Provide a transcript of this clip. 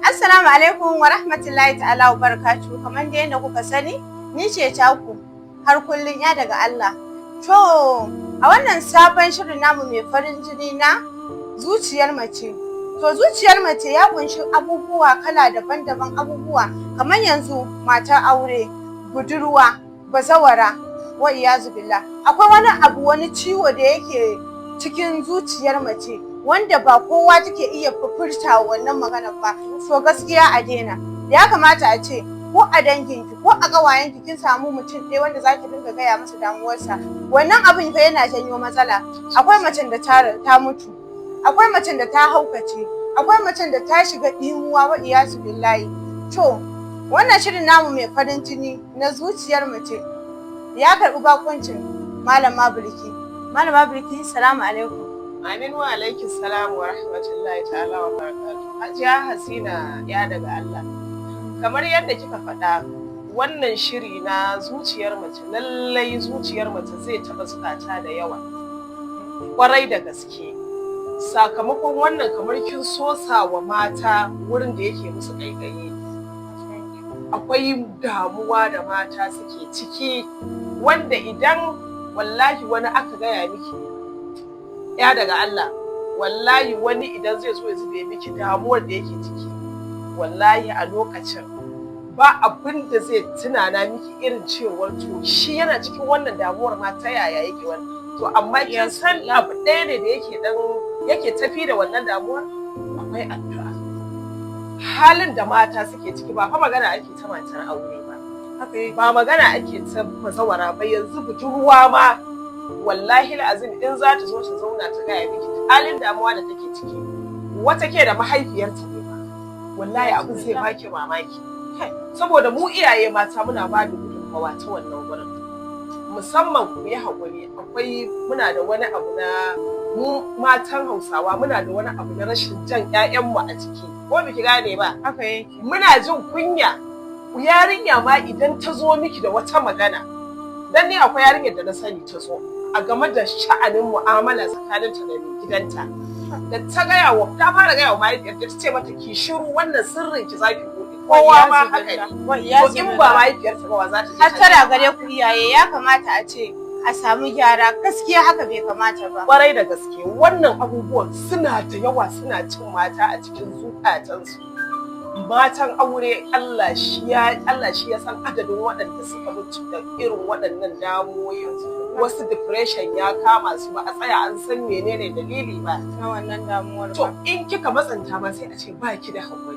Assalamu alaikum wa rahmatullahi ta'ala wa barakatuhu. Kamar dai yadda kuka sani, ni ce taku har kullum, ya daga Allah. To, a wannan sabon shirin namu mai farin jini na Zuciyar Mace. To, Zuciyar Mace ya kunshi abubuwa kala daban-daban, abubuwa kamar yanzu matar aure, budurwa, bazawara, wa iyazu billah. Akwai wani abu, wani ciwo da yake cikin zuciyar mace wanda ba kowa take iya furta wannan maganar ba. To, gaskiya a daina. Ya kamata a ce ko a danginki ko a ƙawayenki kin samu mutum ɗaya wanda zaki dinga gaya masa damuwarsa. Wannan abin fa yana janyo matsala. Akwai macen da ta mutu, akwai macen da ta haukace, akwai macen da ta shiga ɗimuwa, wa iyazu billahi. To, wannan shirin namu mai farin jini na Zuciyar Mace ya karɓi bakuncin Malama Bilki. Malama Bilki, salamu alaikum. Amin wa alaiki salam wa rahmatullahi ta'ala wa barakatuh. Hajiya Hasina, ya daga Allah. Kamar yadda kika faɗa, wannan shiri na Zuciyar Mace, lallai Zuciyar Mace zai taɓa zukata da yawa. Kwarai da gaske. Sakamakon wannan, kamar kin sosa wa mata wurin da yake musu ƙaiƙayi. Akwai damuwa da mata suke ciki wanda idan wallahi wani aka gaya miki, ya daga Allah, wallahi wani idan zai zo ya zube miki damuwar da yake ciki, wallahi a lokacin ba abin da zai tunana miki irin cewar to shi yana cikin wannan damuwar ma, ta yaya yake wannan. To, amma kin san abu ɗaya ne da yake dan yake tafi da wannan damuwar? Akwai addu'a. Halin da mata suke ciki, ba fa magana ake ta matar aure ba, ba magana ake ta bazawara ba, yanzu budurwa ma, wallahi azim, in za ta zo ta zauna ta gaya miki halin damuwa da take ciki, wata ke da mahaifiyarta ne ba, wallahi abin zai baki mamaki. Saboda mu iyaye mata muna ba da gudunmawa ta wannan gurin. Musamman, ku yi haƙuri, akwai muna da wani abu na mu matan Hausawa, muna da wani abu na rashin jan 'ya'yanmu a ciki, ko biki gane ba? Haka yake. Muna jin kunya. Yarinya ma idan ta zo miki da wata magana, dan ni akwai yarinyar da na sani, ta zo a game da sha'anin mu'amala tsakaninta da mai gidanta, da ta gaya wa, ta fara gaya wa mahaifiyarta, ta ce mata, "Ki shiru, wannan sirrin ki zaki buɗe." Kowa ma haka ne. To, in ba mahaifiyarta ba, wa za ta je ta Hattara gare ku iyaye, ya kamata a ce a samu gyara. Gaskiya haka bai kamata ba. Kwarai da gaske, wannan abubuwan suna da yawa, suna cin mata a cikin zukatansu. Matan aure, Allah shi ya san adadin waɗanda suka mutu da irin waɗannan damuwoyin. Wasu depression ya kama su, ba a tsaya an san menene dalili ba na wannan damuwar To, ba. in kika matsanta ma, sai a ce ba ki da haƙuri.